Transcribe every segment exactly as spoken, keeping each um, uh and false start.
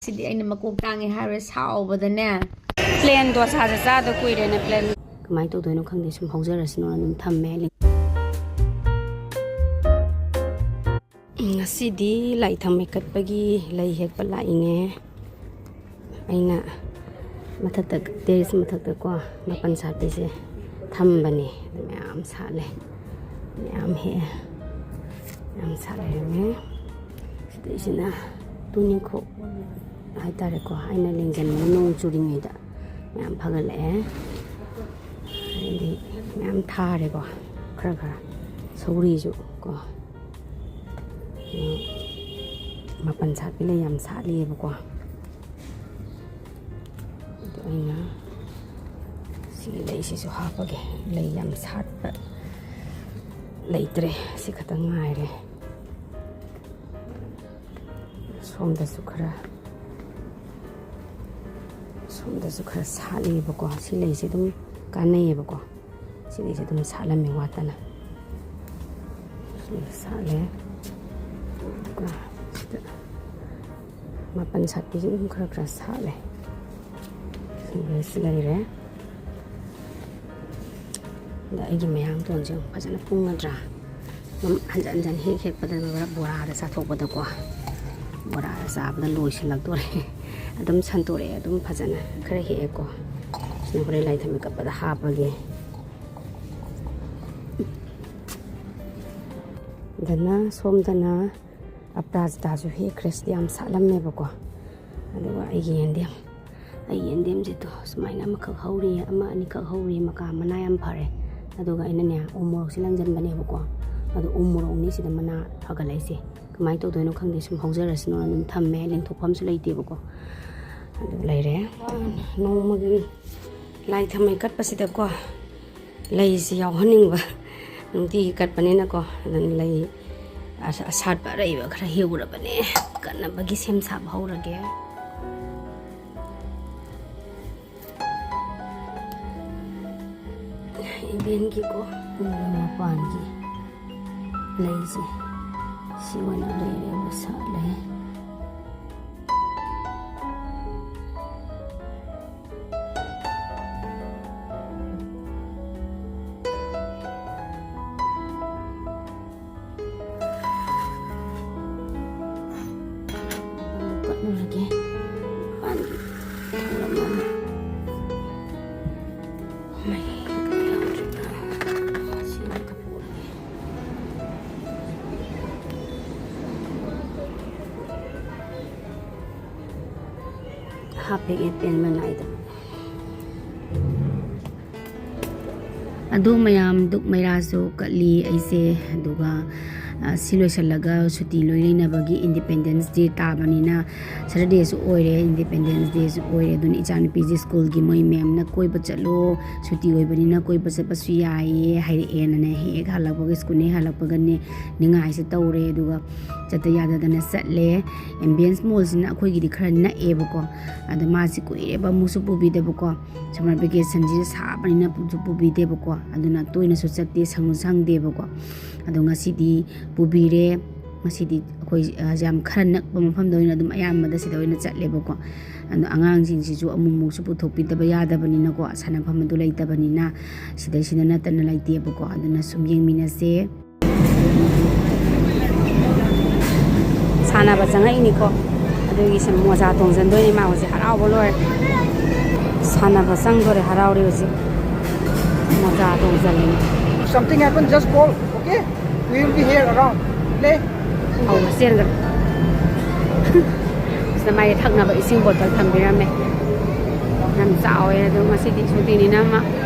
ꯁꯤꯗꯤ ꯑꯩꯅ ꯃꯀꯣꯛ ꯇꯥꯡꯉꯦ ꯍꯥꯏꯔꯨꯔꯦ ꯁꯥꯎꯕꯗꯅꯦ꯫ ꯄ꯭ꯂꯦꯟ ꯗꯣꯁꯥꯁꯦ ꯆꯥꯗ ꯀꯨꯏꯔꯦꯅ ꯄ꯭ꯂꯦꯟ꯫ ꯀꯃꯥꯏꯅ ꯇꯧꯗꯣꯏꯅꯣ ꯈꯪꯗꯦ, ꯁꯨꯝ ꯍꯧꯖꯔꯁꯅꯨ ꯑꯗꯨꯝ ꯊꯝꯃꯦ꯫ ꯉꯁꯤꯗꯤ ꯂꯥꯏ ꯊꯝꯃꯩ ꯀꯠꯄꯒꯤ ꯂꯩ ꯍꯦꯛꯄ ꯂꯥꯛꯏꯅꯦ꯫ ꯑꯩꯅ ꯃꯊꯛꯇ, ꯇꯦꯔꯦꯁ ꯃꯊꯛꯇꯀꯣ, ꯃꯥꯄꯟ ꯁꯥꯠꯄꯤꯁꯦ ꯊꯝꯕꯅꯦ꯫ ꯑꯗꯨ ꯃꯌꯥꯝ ꯁꯥꯠꯂꯦ, ꯃꯌꯥꯝ ꯍꯦꯛꯑꯦ, ꯃꯌꯥꯝ ꯁꯥꯠ ꯂꯩꯔꯝꯃꯦ꯫ ꯁꯤꯗꯩꯁꯤꯅ ꯇꯨꯅꯤꯡꯈꯣꯛ ꯍꯥꯏꯇꯥꯔꯦꯀꯣ, ꯑꯩꯅ ꯂꯦꯡꯖꯟꯕꯗ ꯅꯣꯡ ꯆꯨꯔꯤꯉꯩꯗ ꯃꯌꯥꯝ ꯐꯒꯠꯂꯛꯑꯦ꯫ ꯍꯥꯏꯗꯤ ꯃꯌꯥꯝ ꯊꯥꯔꯦꯀꯣ, ꯈꯔ ꯈꯔ ꯁꯧꯒ꯭ꯔꯤꯁꯨ ꯀꯣ꯫ ꯃꯥꯄꯟ ꯁꯥꯠꯄꯤ ꯂꯩ ꯌꯥꯝ ꯁꯥꯠꯂꯤꯑꯕꯀꯣ꯫ ꯑꯗꯣ ꯑꯩꯅ ꯁꯤꯒꯤ ꯂꯩꯁꯤꯁꯨ ꯍꯥꯞꯄꯒꯦ꯫ ꯂꯩ ꯌꯥꯝ ꯁꯥꯠꯄ ꯂꯩꯇ꯭ꯔꯦ, ꯁꯤ ꯈꯛꯇꯪ ꯉꯥꯏꯔꯦ꯫ ꯁꯣꯝꯗꯁꯨ ꯈꯔ, ꯁꯣꯝꯗꯁꯨ ꯈꯔ ꯁꯥꯠꯂꯤꯑꯕꯀꯣ꯫ ꯁꯤ ꯂꯩꯁꯦ ꯑꯗꯨꯝ ꯀꯥꯟꯅꯩꯌꯦꯕꯀꯣ꯫ ꯁꯤꯗꯩꯁꯦ ꯑꯗꯨꯝ ꯁꯥꯠꯂꯝꯃꯦ ꯋꯥꯠꯇꯅ꯫ ꯁꯤꯗ ꯁꯥꯠꯂꯦ꯫ ꯑꯗꯨꯒ ꯁꯤꯗ ꯃꯥꯄꯟ ꯁꯥꯠꯄꯤꯁꯨ ꯑꯗꯨꯝ ꯈꯔ ꯈꯔ ꯁꯥꯠꯂꯦ꯫ ꯁꯤꯗꯩꯁꯤ ꯂꯩꯔꯦ꯫ ꯑꯗ ꯑꯩꯒꯤ ꯃꯌꯥꯡꯇꯣꯟꯁꯦ ꯌꯦꯡꯉꯨ, ꯐꯖꯅ ꯄꯨꯡꯉꯗ꯭ꯔꯥ? ꯃꯝ-, ꯍꯟꯖꯟ ꯍꯟꯖꯟ ꯍꯦꯛ ꯍꯦꯛꯄꯗ ꯕꯣꯔꯥꯗ ꯆꯥꯊꯣꯛꯄꯗꯀꯣ, ꯕꯣꯔꯥꯗ ꯆꯥꯕꯗ ꯂꯣꯏꯁꯤꯜꯂꯛꯇꯣꯔꯦ꯫ ꯑꯗꯨꯝ ꯁꯟꯇꯣꯔꯛꯑꯦ, ꯑꯗꯨꯝ ꯐꯖꯅ ꯈꯔ ꯍꯦꯛꯑꯦꯀꯣ꯫ ꯁꯤꯅ ꯍꯣꯔꯦꯟ ꯂꯥꯏ ꯊꯝꯃꯩ ꯀꯠꯄꯗ ꯍꯥꯞꯄꯒꯦ꯫ ꯑꯗꯨꯅ ꯁꯣꯝꯗꯅ ꯑꯞꯔꯥꯖꯤꯇꯥꯁꯨ ꯍꯦꯛꯈ꯭ꯔꯦ꯫ ꯁꯤꯗꯤ ꯌꯥꯝ ꯁꯥꯠꯂꯝꯃꯦꯕꯀꯣ꯫ ꯑꯗꯨꯒ ꯑꯩꯒꯤ ꯌꯦꯟꯗꯦꯝ, ꯑꯩꯒꯤ ꯌꯦꯟꯗꯦꯝꯁꯤꯗꯣ ꯁꯨꯃꯥꯏꯅ ꯑꯃꯈꯛ ꯍꯧꯔꯤ, ꯑꯃ ꯑꯅꯤꯈꯛ ꯍꯧꯔꯤ, ꯃꯀꯥ ꯃꯅꯥ ꯌꯥꯝ ꯐꯔꯦ꯫ ꯑꯗꯨꯒ ꯑꯩꯅꯅꯦ ꯎ ꯃꯣꯔꯣꯛꯁꯦ ꯂꯪꯁꯤꯟꯕꯅꯦꯕꯀꯣ꯫ ꯑꯗꯣ ꯎ ꯃꯣꯔꯣꯛꯅꯤ ꯁꯤꯗ ꯃꯅꯥ ꯐꯒꯠꯂꯛꯏꯁꯦ꯫ ꯀꯃꯥꯏꯅ ꯇꯧꯗꯣꯏꯅꯣ ꯈꯪꯗꯦ, ꯁꯨꯝ ꯍꯧꯖꯔꯁꯅꯨ ꯑꯗꯨꯝ ꯊꯝꯃꯦ, ꯂꯦꯡꯊꯣꯛꯐꯝꯁꯨ ꯂꯩꯇꯦꯕꯀꯣ꯫ ꯑꯗꯨ ꯂꯩꯔꯦ꯫ ꯅꯣꯡꯃꯒꯤ ꯂꯥꯏ ꯊꯝꯃꯩ ꯀꯠꯄꯁꯤꯗꯀꯣ, ꯂꯩꯁꯤ ꯌꯥꯎꯍꯟꯅꯤꯡꯕ, ꯅꯨꯡꯇꯤꯒꯤ ꯀꯠꯄꯅꯤꯅꯀꯣ꯫ ꯑꯗꯨꯅ ꯂꯩ ꯑꯁ-, ꯑꯁꯥꯠꯄ ꯑꯔꯩꯕ ꯈꯔ ꯍꯦꯛꯎꯔꯕꯅꯦ, ꯀꯠꯅꯕꯒꯤ ꯁꯦꯝ ꯁꯥꯕ ꯍꯧꯔꯒꯦ꯫ ꯏꯕꯦꯟꯒꯤꯀꯣ, ꯃꯄꯥꯟꯒꯤ ꯂꯩꯁꯦ ꯁꯤ ꯑꯣꯏꯅ ꯑꯔꯩ ꯑꯔꯩꯕ ꯁꯥꯠꯂꯦ꯫ ꯍꯥꯞꯄꯦ ꯑꯦꯞ ꯄꯦꯟꯕ ꯅꯥꯏꯗꯕ꯫ ꯑꯗꯣ ꯃꯌꯥꯝ, ꯗꯨꯛ ꯃꯩꯔꯥꯁꯨ ꯀꯠꯂꯤ ꯑꯩꯁꯦ꯫ ꯑꯗꯨꯒ, ꯑ, ꯁꯤ ꯂꯣꯏꯁꯤꯜꯂꯒ ꯁꯨꯇꯤ ꯂꯣꯏ ꯂꯩꯅꯕꯒꯤ Independence Day ꯇꯥꯕꯅꯤꯅ, Saturdayꯁꯨ ꯑꯣꯏꯔꯦ, Independence Dayꯁꯨ ꯑꯣꯏꯔꯦ꯫ ꯑꯗꯨꯅ ꯏꯆꯥꯅꯨꯄꯤꯁꯦ ꯁ꯭ꯀꯨꯜꯒꯤ ꯃꯣꯏ ꯃꯦꯝꯅ "ꯀꯣꯏꯕ ꯆꯠꯂꯣ, ꯁꯨꯇꯤ ꯑꯣꯏꯕꯅꯤꯅ ꯀꯣꯏꯕ ꯆꯠꯄꯁꯨ ꯌꯥꯏꯌꯦ" ꯍꯥꯏꯔꯛꯑꯦꯅꯅꯦ, ꯍꯦꯛ ꯍꯦꯛ ꯍꯜꯂꯛꯄꯒ, ꯁ꯭ꯀꯨꯜ ꯍꯦꯛ ꯍꯜꯂꯛꯄꯒꯅꯦ, ꯅꯤꯡꯉꯥꯏꯁꯦ ꯇꯧꯔꯦ꯫ ꯑꯗꯨꯒ ꯆꯠꯇ ꯌꯥꯗꯗꯅ ꯆꯠꯂꯦ꯫ Ambience Mallꯁꯤꯅ ꯑꯩꯈꯣꯏꯒꯤꯗꯤ ꯈꯔ ꯅꯛꯑꯦꯕꯀꯣ꯫ ꯑꯗꯣ ꯃꯥꯁꯤ ꯀꯨꯏꯔꯦꯕ ꯑꯃꯨꯛꯁꯨ ꯄꯨꯕꯤꯗꯕꯀꯣ꯫ Summer vacationꯁꯤꯗ ꯁꯥꯕꯅꯤꯅ ꯄꯨꯁꯨ ꯄꯨꯕꯤꯗꯦꯕꯀꯣ꯫ ꯑꯗꯨꯅ ꯇꯣꯏꯅꯁꯨ ꯆꯠꯇꯦ, ꯁꯪꯁꯨ ꯁꯪꯗꯦꯕꯀꯣ꯫ ꯑꯗꯣ ꯉꯁꯤꯗꯤ ꯄꯨꯕꯤꯔꯦ꯫ ꯉꯁꯤꯗꯤ ꯑꯩꯈꯣꯏ, ꯑ, ꯌꯥꯝ ꯈꯔ ꯅꯛꯄ ꯃꯐꯝꯗ ꯑꯣꯏꯅ ꯑꯗꯨꯝ ꯑꯌꯥꯝꯕꯗ ꯁꯤꯗ ꯑꯣꯏꯅ ꯆꯠꯂꯦꯕꯀꯣ꯫ ꯑꯗꯣ ꯑꯉꯥꯡꯁꯤꯡꯁꯤꯁꯨ ꯑꯃꯨꯛ ꯑꯃꯨꯛꯁꯨ ꯄꯨꯊꯣꯛꯄꯤꯗꯕ ꯌꯥꯗꯕꯅꯤꯅꯀꯣ, ꯁꯥꯟꯅꯐꯝ ꯑꯗꯨ ꯂꯩꯇꯕꯅꯤꯅ ꯁꯤꯗꯩꯁꯤꯗ ꯅꯠꯇꯅ ꯂꯩꯇꯦꯕꯀꯣ꯫ ꯑꯗꯨꯅ ꯁꯨꯝ ꯌꯦꯡꯃꯤꯟꯅꯁꯦ꯫ ꯁꯥꯟꯅꯕ ꯆꯪꯉꯛꯏꯅꯤꯀꯣ꯫ ꯑꯗꯨꯒꯤ ꯁꯨꯝ ꯃꯣꯖꯥ ꯇꯣꯡꯖꯟꯗꯣꯏꯅꯤ꯫ ꯃꯥ ꯍꯧꯖꯤꯛ ꯍꯔꯥꯎꯕ ꯂꯣꯏꯔꯦ꯫ ꯁꯥꯟꯅꯕ ꯆꯪꯗꯣꯔꯦ, ꯍꯔꯥꯎꯔꯦ ꯍꯧꯖꯤꯛ꯫ ꯃꯣꯖꯥ ꯇꯣꯡꯖꯜꯂꯤꯅꯤ꯫ Something happen, just call, okay? We will be here around. Play. ꯍꯧꯕ ꯆꯦꯟꯈ꯭ꯔꯦ꯫ ꯁꯤꯗ ꯃꯥꯒꯤ ꯊꯛꯅꯕ ꯏꯁꯤꯡ ꯕꯣꯇꯜ ꯊꯝꯕꯤꯔꯝꯃꯦ꯫ ꯌꯥꯝ ꯆꯥꯎꯋꯦ꯫ ꯑꯗꯣ ꯉꯁꯤꯗꯤ ꯁꯨꯇꯤꯅꯤꯅ ꯃꯥ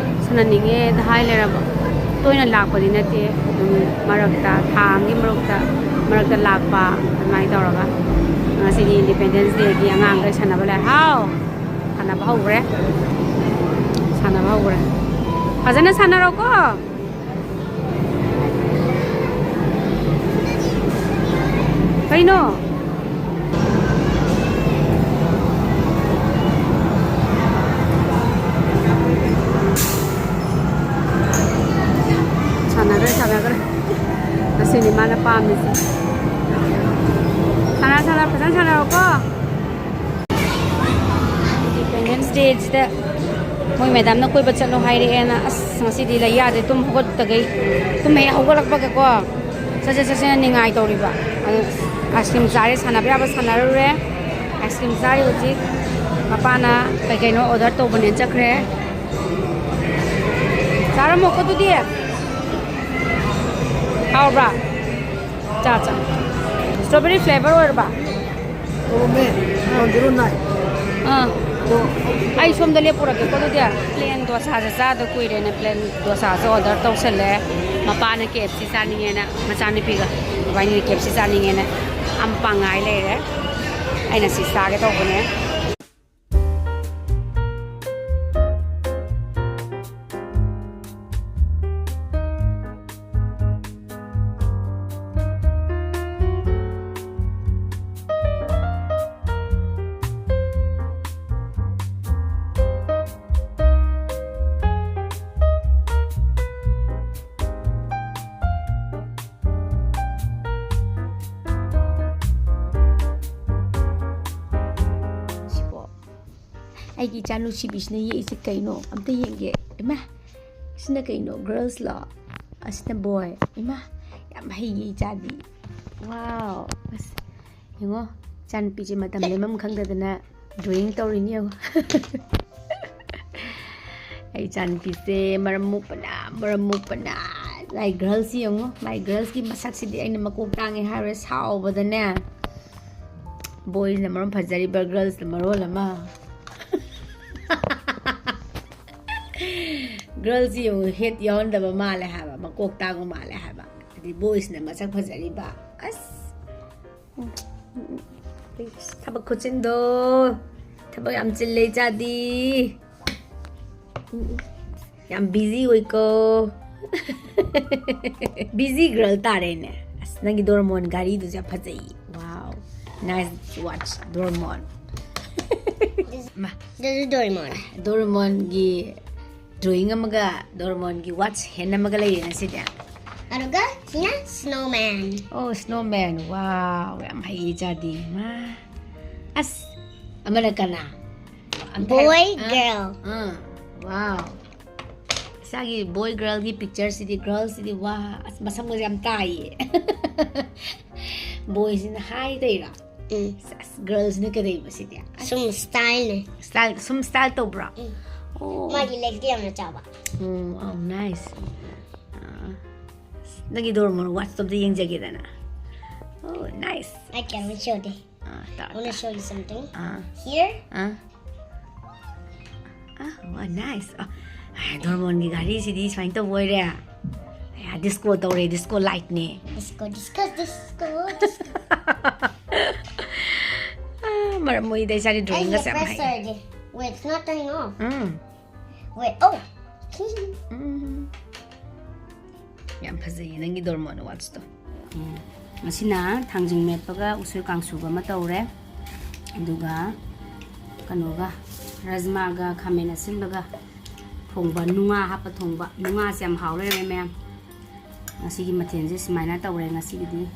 ꯁꯥꯟꯅꯅꯤꯡꯉꯦꯗ ꯍꯥꯏ ꯂꯩꯔꯕ꯫ ꯇꯣꯏꯅ ꯂꯥꯛꯄꯗꯤ ꯅꯠꯇꯦ, ꯑꯗꯨꯝ ꯃꯔꯛꯇ, ꯊꯥ ꯑꯃꯒꯤ ꯃꯔꯛꯇ, ꯃꯔꯛꯇ ꯂꯥꯛꯄ, ꯑꯗꯨꯃꯥꯏꯅ ꯇꯧꯔꯒ꯫ ꯉꯁꯤꯗꯤ Independence Dayꯒꯤ ꯑꯉꯥꯡꯈꯩ ꯁꯥꯟꯅꯕ ꯂꯥꯛꯑꯦ꯫ ꯍꯥꯎ! ꯁꯥꯟꯅꯕ ꯍꯧꯈ꯭ꯔꯦ꯫ ꯁꯥꯟꯅꯕ ꯍꯧꯈ꯭ꯔꯦ꯫ ꯐꯖꯅ ꯁꯥꯟꯅꯔꯣꯀꯣ꯫ ꯀꯩꯅꯣ? ꯁꯥꯟꯅꯈ꯭ꯔꯦ, ꯁꯥꯟꯅꯈ꯭ꯔꯦ꯫ ꯑꯁꯤꯅꯤ ꯃꯥꯅ ꯄꯥꯝꯃꯤꯁꯦ꯫ ꯁꯥꯟꯅ, ꯁꯥꯟꯅ, ꯐꯖꯅ ꯁꯥꯟꯅꯔꯣꯀꯣ꯫ Independence Dayꯁꯤꯗ ꯃꯣꯏ ꯃꯦꯗꯥꯝꯅ ꯀꯣꯏꯕ ꯆꯠꯂꯣ ꯍꯥꯏꯔꯛꯑꯦꯅ, ꯑꯁ, ꯉꯁꯤꯗꯤ ꯂꯩ ꯌꯥꯗ꯭ꯔꯦ꯫ ꯇꯨꯝ ꯍꯧꯒꯠꯇꯒꯩ, ꯇꯨꯝ ꯍꯦꯛ ꯍꯧꯒꯠꯂꯛꯄꯒꯀꯣ, ꯆꯠꯁꯦ, ꯆꯠꯁꯦꯅ ꯅꯤꯡꯉꯥꯏ ꯇꯧꯔꯤꯕ꯫ ꯑꯗꯨ ice cream ꯆꯥꯔꯦ, ꯁꯥꯟꯅꯕ ꯌꯥꯕ ꯁꯥꯟꯅꯔꯨꯔꯦ꯫ Ice cream ꯆꯥꯔꯤ ꯍꯧꯖꯤꯛ꯫ ꯃꯄꯥꯅ ꯀꯩ ꯀꯩꯅꯣ order ꯇꯧꯕꯅꯦꯅ ꯆꯠꯈ꯭ꯔꯦ꯫ ꯆꯥꯔꯝꯃꯣꯀꯣ ꯑꯗꯨꯗꯤ꯫ ꯍꯥꯎꯕ꯭ꯔꯥ? ꯆꯥ, ꯆꯥ꯫ Strawberry flavor ꯑꯣꯏꯔꯕ? Oh, man. One zero nine. ꯑꯥ, ꯑꯩ ꯁꯣꯝꯗ ꯂꯦꯞꯄꯨꯔꯒꯦꯀꯣ ꯑꯗꯨꯗꯤ꯫ ꯄ꯭ꯂꯦꯟ ꯗꯣꯁꯥꯁꯦ ꯆꯥꯗ ꯀꯨꯏꯔꯦꯅ ꯄ꯭ꯂꯦꯟ ꯗꯣꯁꯥꯁꯦ ꯑꯣꯔꯗꯔ ꯇꯧꯁꯜꯂꯦ꯫ ꯃꯄꯥꯅ ꯀꯦ ꯑꯦꯐ ꯁꯤ ꯆꯥꯅꯤꯡꯉꯦꯅ, ꯃꯆꯥꯅꯨꯄꯤꯒ ꯏꯕꯥꯅꯤꯅ ꯀꯦ ꯑꯦꯐ ꯁꯤ ꯆꯥꯅꯤꯡꯉꯦꯅ ꯑꯝꯄꯥꯡ ꯉꯥꯏ ꯂꯩꯔꯦ꯫ ꯑꯩꯅ ꯁꯤ ꯆꯥꯒꯦ ꯇꯧꯕꯅꯦ꯫ ꯁꯤꯕꯣ, ꯑꯩꯒꯤ ꯏꯆꯥ ꯅꯨꯡꯁꯤꯕꯤꯁꯤꯅ ꯌꯦꯛꯏꯁꯦ ꯀꯩꯅꯣ? ꯑꯝꯇ ꯌꯦꯡꯒꯦ꯫ ꯏꯃꯥ, ꯁꯤꯅ ꯀꯩꯅꯣ? ꯒꯔꯜꯁꯂꯣ? ꯑꯁꯤꯅ ꯕꯣꯏ꯫ ꯏꯃꯥ, ꯌꯥꯝ ꯍꯩꯌꯦ ꯏꯆꯥꯗꯤ꯫ ꯋꯥꯎ! ꯑꯁ, ꯌꯦꯡꯉꯣ, ꯏꯆꯥꯅꯨꯄꯤꯁꯦ ꯃꯇꯝ ꯂꯦꯟꯐꯝ ꯈꯪꯗꯗꯅ ꯗ꯭ꯔꯣꯌꯤꯡ ꯇꯧꯔꯤꯅꯤ ꯌꯦꯡꯉꯣ꯫ ꯑꯩ ꯏꯆꯥꯅꯨꯄꯤꯁꯦ ꯃꯔꯝ ꯃꯣꯛꯄꯅ, ꯃꯔꯝ ꯃꯣꯛꯄꯅ꯫ ꯃꯥꯏ ꯒꯔꯜꯁꯤ ꯌꯦꯡꯉꯣ, ꯃꯥꯏ ꯒꯔꯜꯁꯀꯤ ꯃꯁꯛꯁꯤꯗꯤ ꯑꯩꯅ ꯃꯀꯣꯛ ꯇꯥꯡꯉꯦ ꯍꯥꯏꯔꯨꯔꯦ ꯁꯥꯎꯕꯗꯅꯦ꯫ ꯕꯣꯏꯁꯅ ꯃꯔꯣꯟ ꯐꯖꯔꯤꯕ, ꯒꯔꯜꯁꯅ ꯃꯔꯣꯜ ꯑꯃ꯫ ꯒꯔꯜꯁꯤ ꯌꯦꯡꯉꯨ, ꯍꯦꯠ ꯌꯥꯎꯍꯟꯗꯕ ꯃꯥꯜꯂꯦ ꯍꯥꯏꯕ, ꯃꯀꯣꯛ ꯇꯥꯡꯕ ꯃꯥꯜꯂꯦ ꯍꯥꯏꯕ꯫ ꯑꯗꯩ ꯕꯣꯏꯁꯅ ꯃꯁꯛ ꯐꯖꯔꯤꯕ꯫ ꯑꯁ, ꯎꯝ, ꯎꯝ, ꯎꯝ. ꯊꯕꯛ ꯈꯨꯠꯆꯤꯟꯗꯣ, ꯊꯕꯛ ꯌꯥꯝ ꯆꯤꯜꯂꯦ ꯏꯆꯥꯗꯤ꯫ ꯎꯝ, ꯎꯝ. ꯌꯥꯝ ꯕꯤꯖꯤ ꯑꯣꯏꯀꯣ꯫ ꯕꯤꯖꯤ ꯒꯔꯜ ꯇꯥꯔꯦꯅꯦ꯫ ꯑꯁ, ꯅꯪꯒꯤ ꯗꯣꯔꯃꯣꯟ ꯘꯔꯤꯗꯨꯁꯨ ꯌꯥꯝ ꯐꯖꯩ꯫ Wow, nice watch, ꯗꯣꯔꯃꯣꯟ꯫ ꯃꯥ, ꯑꯗꯨꯁꯨ ꯗꯣꯔꯦꯃꯣꯟ꯫ ꯗꯣꯔꯃꯣꯟꯒꯤ ꯗ꯭ꯔꯣꯌꯤꯡ ꯑꯃꯒ ꯗꯣꯔꯃꯣꯟꯒꯤ ꯋꯥꯠꯆ ꯍꯦꯟ ꯑꯃꯒ ꯂꯩꯔꯦ ꯉꯁꯤꯗꯤ꯫ ꯑꯗꯨꯒ ꯁꯤꯅ ꯁ꯭ꯅꯣꯃꯦꯟ꯫ ꯑꯣ, ꯁ꯭ꯅꯣꯃꯦꯟ꯫ ꯋꯥꯎ, ꯌꯥꯝ ꯍꯩꯌꯦ ꯏꯆꯥꯗꯤ꯫ ꯃꯥ, ꯑꯁ, ꯑꯃꯅ ꯀꯅꯥ? ꯑꯝꯇ ꯍꯥꯏꯔꯣ꯫ ꯕꯣꯏ, ꯑꯥ, ꯒꯔꯜ꯫ ꯑꯥ, ꯋꯥꯎ꯫ ꯏꯆꯥꯒꯤ ꯕꯣꯏ ꯒꯔꯜꯒꯤ ꯄꯤꯛꯆꯔꯁꯤꯗꯤ, ꯒꯔꯜꯁꯤꯗꯤ, ꯋꯥ, ꯑꯁ, ꯃꯁꯝꯒꯁꯦ ꯌꯥꯝ ꯇꯥꯏꯌꯦ꯫ ꯕꯣꯏꯁꯤꯅ ꯍꯥꯏ ꯇꯩꯔꯣ? ꯎꯝ꯫ ꯑꯁ, ꯒꯔꯜꯁꯤꯅ ꯀꯩꯗꯩꯕ ꯁꯤꯗꯤ? ꯑꯁ꯫ ꯁꯨꯝ ꯁ꯭ꯇꯥꯏꯜꯅꯦ꯫ ꯁ꯭ꯇꯥꯏꯜ, ꯁꯨꯝ ꯁ꯭ꯇꯥꯏꯜ ꯇꯧꯕ꯭ꯔꯣ? ꯎꯝ꯫ ꯑꯣ꯫ ꯃꯥꯒꯤ ꯂꯦꯒꯇꯤ ꯌꯥꯝꯅ ꯆꯥꯎꯕ꯫ ꯎꯝ, ꯑꯣ, ꯅꯥꯏꯁ꯫ ꯑꯥ, ꯅꯪꯒꯤ ꯗꯣꯔꯃꯣꯟ ꯋꯥꯠꯆꯇꯣ ꯑꯝꯇ ꯌꯦꯡꯖꯒꯦꯗꯅ꯫ ꯑꯣ, ꯅꯥꯏꯁ꯫ ꯑꯩ ꯀꯌꯥꯃꯨꯛ ꯁꯨꯗꯦ꯫ ꯑꯥ, ꯇꯥ- I want to show you something. Ah, Here, ꯑꯥ. ꯑꯥ, ꯋꯥ, nice. ꯑꯥ, ꯑꯥ, ꯗꯣꯔꯃꯣꯟꯒꯤ ꯘꯥꯔꯤꯁꯤꯗꯤ ꯁꯨꯃꯥꯏꯅ ꯇꯧꯕ ꯑꯣꯏꯔꯦ꯫ ꯑꯌꯥ, disco ꯇꯧꯔꯦ, disco lightꯅꯦ꯫ disco, disco, disco, disco. ꯑꯥ, ꯃꯔꯝ ꯃꯣꯏꯗ ꯏꯆꯥꯗꯤ ꯑꯩ drawingꯒꯁꯦ ꯌꯥꯝ press ꯍꯩ꯫ ꯇꯧꯔꯗꯤ. Wait, it's not turning off. Um, Wait, oh. ꯎꯝ꯫ ꯌꯥꯝ ꯐꯖꯩꯌꯦ ꯅꯪꯒꯤ ꯗꯣꯔꯃꯣꯟ watchꯇꯣ꯫ ꯎꯝ, ꯃꯁꯤꯅ ꯊꯥꯡꯖꯤꯡ ꯃꯦꯠꯄꯒ ꯎꯁꯣꯏ ꯀꯥꯡꯁꯨꯒ ꯑꯃ ꯇꯧꯔꯦ꯫ ꯑꯗꯨꯒ ꯀꯩꯅꯣꯒ, ꯔꯖꯃꯥꯒ ꯈꯥꯃꯦꯟ ꯑꯁꯤꯟꯕꯒ ꯊꯣꯡꯕ, ꯅꯨꯡꯉꯥ ꯍꯥꯞꯄ ꯊꯣꯡꯕ꯫ ꯅꯨꯡꯉꯥꯁꯦ ꯌꯥꯝ ꯍꯥꯎ ꯂꯩꯔꯝꯃꯦ ꯃꯌꯥꯝ꯫ ꯉꯁꯤꯒꯤ ꯃꯊꯦꯜꯁꯦ ꯁꯨꯃꯥꯏꯅ ꯇꯧꯔꯦ ꯉꯁꯤꯒꯤꯗꯤ꯫